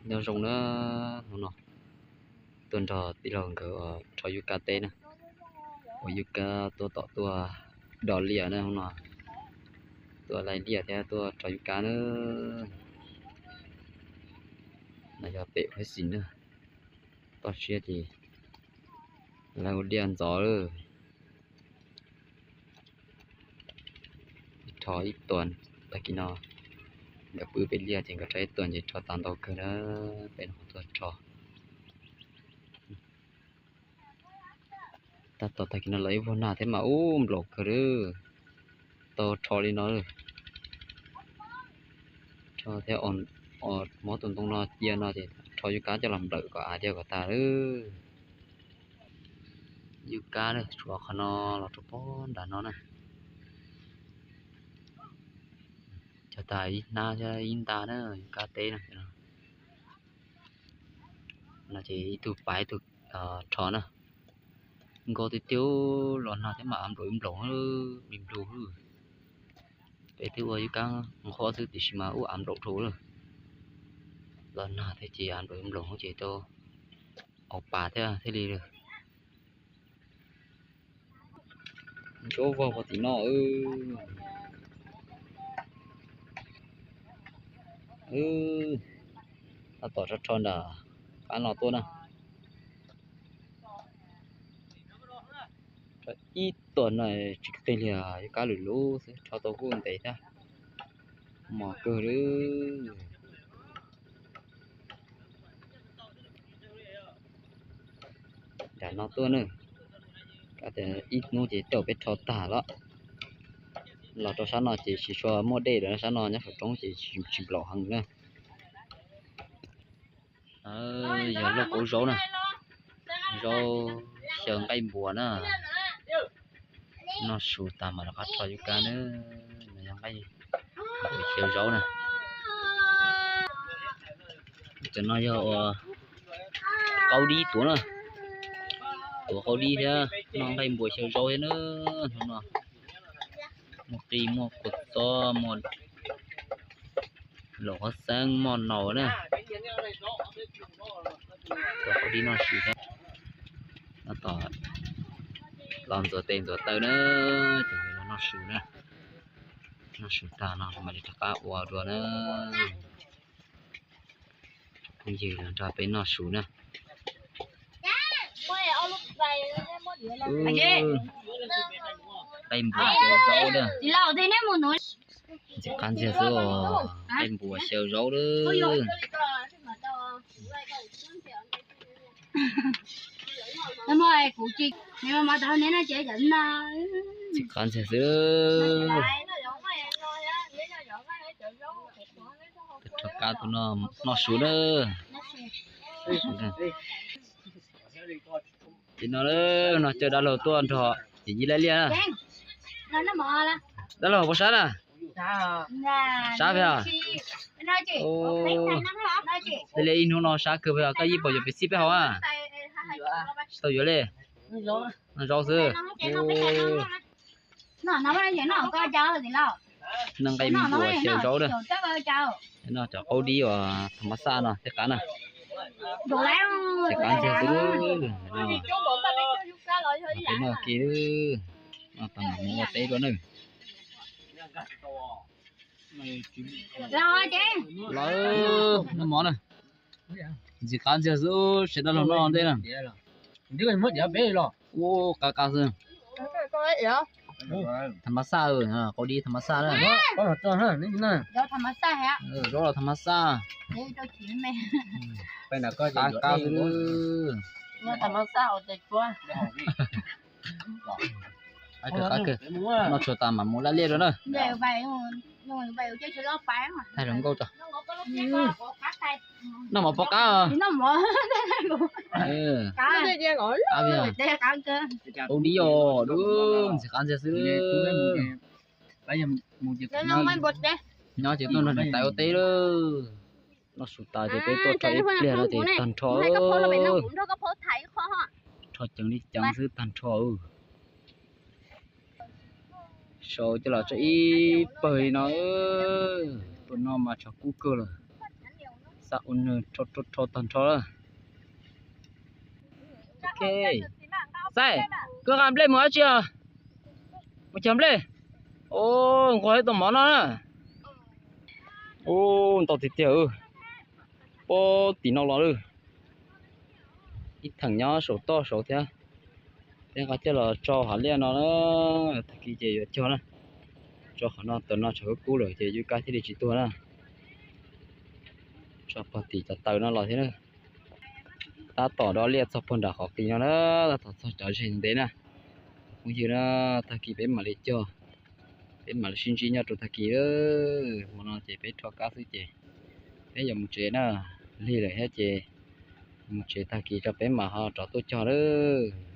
Nyob zoo na, hnub no tuaj nrog tij laug nkawd rho yub kab teb na, ua yub kab tuaj tom tuaj do liaj na hnub no, tuaj laij liaj thiab tuaj rho yub kab na. No yog pem Huab Xis na, toj siab ces laij ua liaj ntxov lawm. Rho ib tuas, tag kis no nkawd pw pem liaj ces nkawd rho ib tuas ces rho tau ntau kawg na, peb no tuaj rho. Tab tom tag kis no los ib vuag nag thiab mas ub nplaum kawg li, tau rho li no. Rho thiab, muab tus ntoo no cia no ces rho yub kab coj los nplawm kom av thiaj kom tag lawm. Yub kab na, tshuav qhov no los rau pem nram no na. Cog tag ib hnab thiab ib nta na, yub kab teb na. No ces ib tug pab ib tug rho na. Nkauj tiag tiag, los nag thiab mas av nplaum nplaum li nplug. Peb twb ua yub kab nqhuab xwb tiam sis mas ub av nplaum dhau lawm. Los nag thiab ces av nplaum nplaum ces tau aus pas thiab thiaj li lawm. Ntsuab vog puag tim no. Tab tom rho rho nram qab no tuaj na. Rho ib tuas no tsis qig li, yub kab lwm lub xwb, rho tau kuj ntev thiab, mos kawg li. Nram no tuaj na, ib hnub ces tej zaum peb rho tag lawm. Los rau sab no ces tsis tshua muaj dej lawm, sab no nyob saum roob ces tsis nplaum heev na. Yog lauj kaub zaub na, zaub xyaw nqaij npua na. Noj su tas mam rov qab rho yub kab na. No yog nqaij npua xyaw zaub na. Cov no yog ua qaub dib tuav na, tuav qaub dib thiab noj nqaij npua xyaw zaub thiab na. Hnub no muaj qij muaj kua txob, muaj laum qhov xeeb, muaj naus na. Tuav qaub dib noj su thiab. Tab tom los ntxuav tes ntxuav taw na, ces los noj su na. Noj su tag no mam li rov qab ua dua na. Phooj ywg los nrog peb noj su na. Nqaij npua xyaw zaub na. Ntxim qab ntxiag xwb os, nqaij npua xyaw zaub lawm. Ntxim qab ntxiag xwb. Rho kab tus no noj su na. Ces no, no coj dab laug tuaj nrog yawm yij laij liaj na. Dab laug puas sab na? Sab peb os. Laij liaj ib hnub no sab kawg peb os, koj yij puas yuav peb xib peb haus a? Tsis tau yuav li. Noj zaub xwb. Noj nqaij npua xyaw zaub na. Noj cov qaub dib uas tham mas xaj no thiaj qab na. Ntxim qab ntxiag xwb. Peb noj kiag, noj tag mam mus ua teb dua na. Lawm, noj mov na. Ntxim qab ntxiag xwb, sawv daws los noj ntej na. Ua qab qab xwb. Tham mas xaj, qaub dib tham mas xaj na. Zaub los tham mas xaj. Qab qab xwb. Noj tsuag tas mam mus laij liaj rau na. Thaij hluas nkauj tso. Noj mov pov qab. Qaub dib os, ntxim qab ntxiag xwb. Nyob ces tuaj nrog niam tais ua teb lawm. Noj su tas ces peb tuaj rho ib pliag no ces tag nrho. Rho ceev li ceev xwb tag nrho. Sau coj los tso ib pawg li no. Tuaj noj mas tshav kub kawg lawm. Tau ua nws rho rho rho tag nrho lawm. Ok. Xaib, koj nqa nplej mus dab tsi os? Mus cog nplej. Ua, nqos ib tau mov no na. Ua, ntau tiag tiag. Puag tim no los lawm. Ib theem nyob saum toj saud thiab. Peb nqa coj los tso hauv liaj no na. Tag kis ces yuav cog na. Tso qhov no, tau no tshav kub kub lawm ces yuav kab thiaj li tsis tuag na. Tso puag tim cov taws no los thiab na. Tab tom do liaj txog puag nram qhov qis no na, tab tom txog cov zes ntev na. Phooj ywg na, tag kis peb mam li cog, peb mam li sib ntsib nyob rau tag kis. Hmo no ces peb rho kab xwb ces peb yuav mus tsev na. Lig lawm thiab ces mus tsev, tag kis rau peb mam ho rov tuaj cog lawm.